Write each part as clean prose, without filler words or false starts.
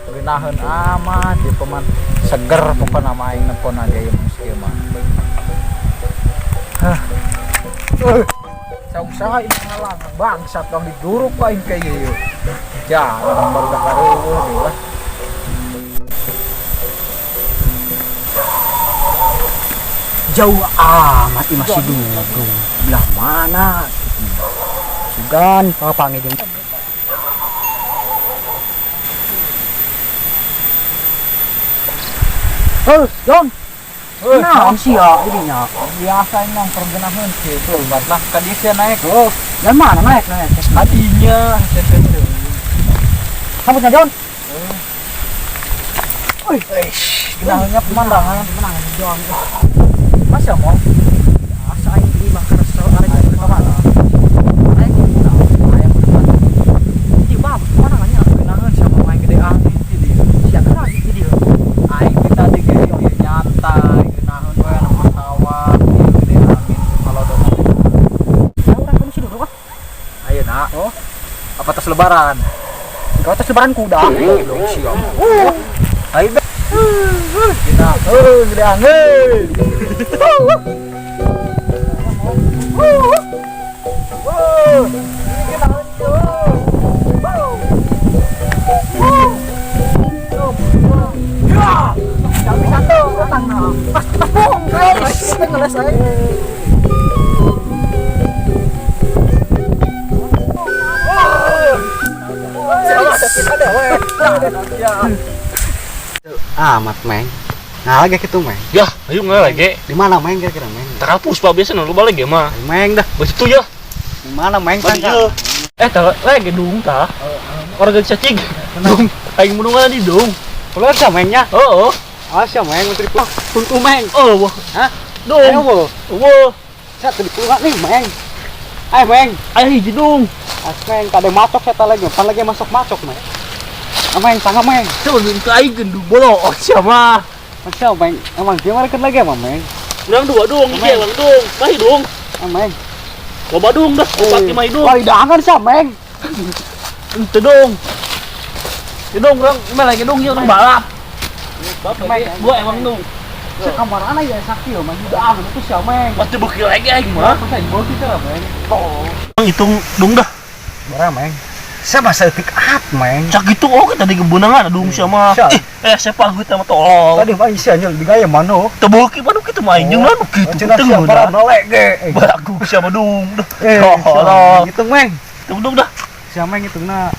Geunaheun amat ieu peman seger pokona mah aing nempona ge ieu mah kieu mah. Hah. Saung-saha ini ngalang bangsat dong diduruk aing ka ieu ieu. Ya, orang baru dah kareueuh deui lah. Jauh amat ini masih duduk. Belah mana? Sugan papangi jeung. Oh, Jon. Nah, sia ininya. Biasa emang pergenaheun kieu bat lah ka dieu sia naik. Oh, dan mana naik naik? Kadinya sia teh. Sambutnya, Jon. Oi, genaheunnya pemandangan, pemandangan Jon. Mas ya mau? Asa aing di mah kesel arek ka mana? Aing Ayam depan. Di bawah pemandangannya. Genaheun sia mah main gede angin ti dieu. Sia geus di dieu. Aing ti tadi ge ieu nyantai geunaheun we anu pesawat ieu gede angin kalau dong. Ya urang kamu sih dulu ah. Ayeuna. Oh. Apa tas lebaran? Kau tas lebaran kuda. Belum siap. Ayo deh. Geunaheun gede angin. Wuh. Geunaheun ieu. Ya. Kami satu utang pas pas bung guys ngeles aja. Amat meng. Nah lagi gitu meng. Ya, ayo nggak lagi. Di mana meng kira-kira meng? Terhapus pak biasa nol balik ya mah. Meng dah. Begitu ya. Di mana meng tangga? Tak lagi dung tah. Orang cacing. Dung. Aing mundungan di dung. Keluar sih mengnya. Oh. Ah sih meng menteri pulang. Tuntu meng. Oh, wah. Hah? Dung. Ayo wo. Wo. Saya tadi keluar nih meng. Ayo meng. Ayo hiji dung. As meng kada macok saya lagi. Pan lagi masuk macok meng. Meng tangga meng. Coba ke aing gendung bolo. Oh siapa? Siapa meng? Emang dia mereka lagi emang meng. Urang dua dung, iki emang dung. Mahi dung. Meng. Loba dung dah, opat mah dung. Wah, dangan sih meng. Ente dung. Itu dong, urang mah lagi dung ieu urang balap. Gua emang dung. Sekamarana ya sakti mah udah itu siapa meng. Pasti beuki lagi aing mah. Pasti beuki teh meng. Hitung dung dah. Berapa meng? Saya bahasa etik at meng. Cak gitu oh tadi kebunangan dung siapa. Siapa gue sama tolong. Tadi mah isi anjir di gaya mana? Tebeuki padu kitu mah aing jeung lah kitu. Cenah siapa nolek ge. Baraku siapa dung dah. Tolong. Hitung meng. Hitung dung dah. Siapa meng hitungna?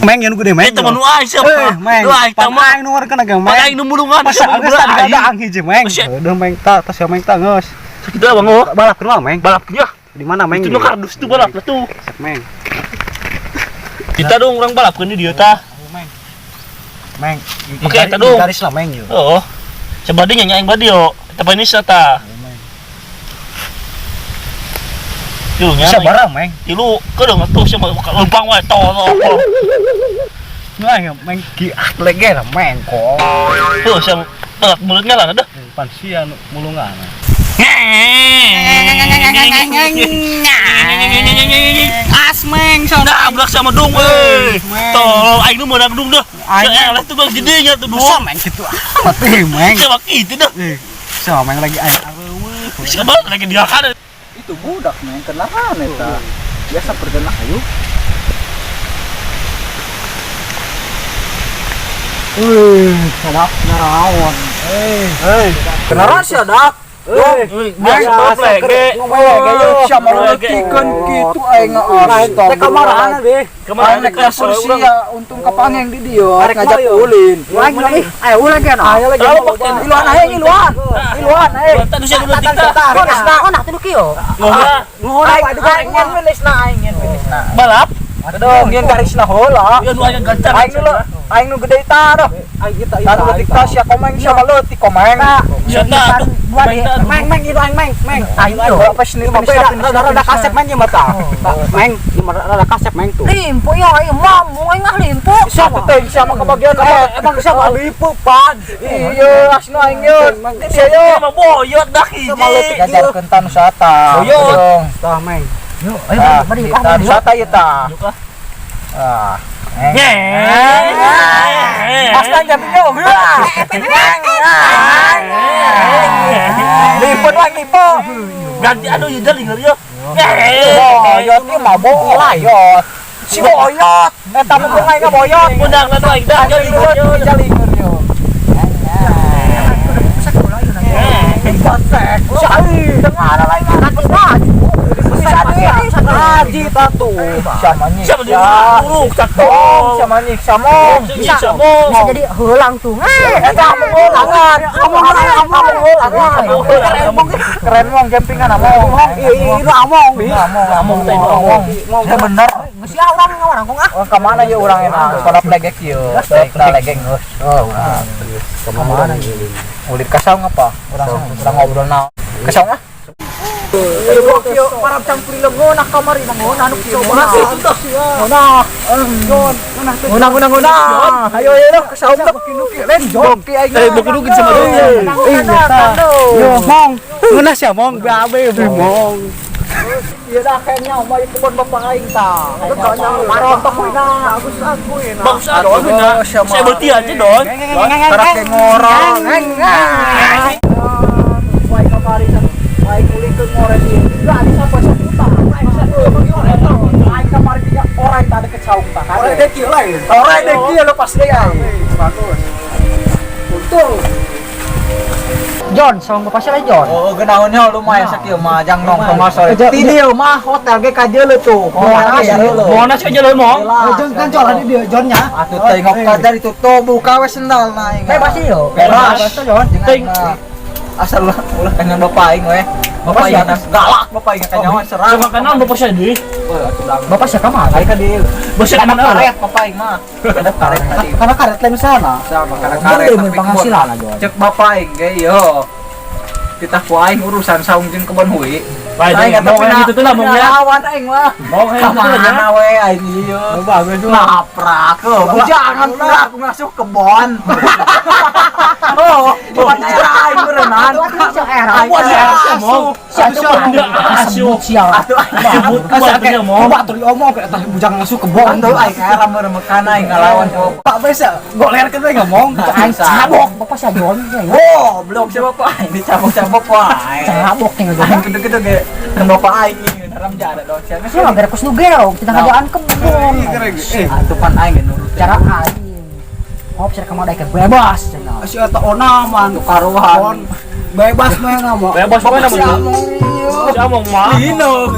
Meng yang gede meng. Eta mah nu aing siapa? Meng. Nu aing tah mah. Aing nu warga naga meng. Aing nu mulungan. Masa geus tadi ada ang hiji meng. Udah meng tah tas meng tah geus. Sakitu abang oh. Balap kenal meng. Balap nya. Di mana meng? Itu nu kardus tuh balap lah tuh. Meng. Kita dong orang balap kan di dieu tah. Meng. Meng. Oke eta dong. Garis lah meng yo. Heeh. Coba dia nyanyi aing badi yo. Eta panis tah. Tilu nya. Sabar meng. Tilu kedeung atuh sia lempang wae tolong. Nah, meng ki lege lah meng kok. Tuh sia berat mulutnya lah dah. Pan sia mulungan. As meng sono nabrak sama dung euy. Tolong aing nu meunang dung dah. Sia eleh tuh bang jadinya tuh dung. Masa meng kitu amat meng. Sia kitu dah. Sia meng lagi aing areueuh. Sia lagi diakan. Itu budak meng kenalan eta. Biasa pergenah ayo. Wih, sadap naraon. Hei. Kenalan sih dak. Biasa lege. Siapa leutikeun kitu aing astagfirullah. Teh kamarana deh. Kamarana telepon sia untung kapangeng di dieu ngajak ulin. Lagi lagi. Ayo ulah ge Ayo lagi. Iluan aing iluan. Iluan aing. Tadi sia leutik tah. Ona teh nu kieu. Ngolah. Aing nyen finisna aing nyen finisna. Balap. Dong nyen garisna heula. Ieu nu aya gancar. Aing nu aing nu gede tah doh. Aing kita tah leutik tah sia komeng sia leutik komeng. Sia tah. Meng meng itu aing meng meng. Aing yo apa sini rada kasep meng ieu mah tah. Meng ieu mah rada kasep meng tuh. Limpo ya aing mamung aing ah limpo. Siapa teh sia mah kebagian emang sia mah limpo pan. Iya asna aing yo. Sia yo mah boyot dah hiji. Ngajarkeun tah nu sata. Boyot. Tah meng. Yo ayo mari tah nu sata ieu tah. Ah. Pasang jaminya om. Lipon wang lipo. Ganti anu ya lingar ya. Boyot ini mah bola yo. Si boyot. Eta mah bungai ka boyot. Undang lah tuh dah jalingur yo. Tengah lain haji tatu. Siapa dia? Buruk cakep. Siapa nyiksa mong? Bisa jadi heulang tuh. Eta among heulangan. Among heulangan. Keren mong campingan among. Iya itu among. Among among. Ya bener. Geus ya urang ngawarangkong ah. Oh ka mana ye urang enak? Sekolah plegek ieu. Sekolah legek geus. Oh urang. Ka mana ieu? Ulin ka saung apa? Urang ngobrol naon? Ka saung ah. Parab campur lengon nah kamari mangon anu kieu mah. Ngonah. Ngonah ngonah ngonah. Ayo ayo lo kesaum lo lain joki aing. Eh buku sama dia. Yo mong. Ngeunah sia mong babe mong. Ieu dah kayaknya mah kebon bapak aing tah. Marontok we na. Bagus aku na. Bagus aku na. Saya berarti aja don. Karak ngorong. Wae kamari aing ulikeun ngoret ieu. Enggak bisa saputar. Aing aing kamari tiga orang tak ada kecaung tak. Orang dek ieu lain. Orang dek ieu lepas deui aing. Bagus. Untung. John, saung bapak sih John. Oh, genaunnya lumayan sakieu mah jang nongkrong sore. Ti dieu mah hotel ge ka jeuleuh tuh. Monas ka jeuleuh mong. John kan jualan di dia Johnnya. Atuh tengok ka dari tutup buka we sendal na aing. Bebas ieu. Bebas John. Asal ulah kanyan bapak aing we. Bapak aing galak, bapak aing kanyawan serang. Sama kanan bapak saya deui. Bapak saya ka mana? Aing ka dieu. Bapak kana mana? Karet bapak aing mah. Kada karet tadi. Karena karet lain sana. Sama kana karet tapi penghasilan aja. Cek bapak aing ge yo. Titah ku aing urusan saung jeung kebon hui. Aing mau kayak gitu tuh lah mongnya. Lawan aing mah. Mau kayak gitu lah mana we aing ieu. Bagus naprak. Jangan pernah aku masuk kebon. Oh, bukan era aing berenang. Asup. Siapa mau? Batur diomong kayak tah bujang ngasuh kebon. Atuh aing era meremekan aing ngalawan. Pak bisa goler kan we ngomong. Aing cabok bapak sia John. Oh, belum siapa pak aing dicabok-cabok wae. Cabok tinggal John. Gitu-gitu ge. Bapak aing dalam jara dong. Siapa sih mah beres nu gero, kita ngajaan kebon. Atuh pan aing nurut. Cara aing. Oh, bisa kemana ikan bebas cenah. Si eta ona mah karuhan. Bebas mah ngomong. Bebas mah ngomong. Si among mah. Linong.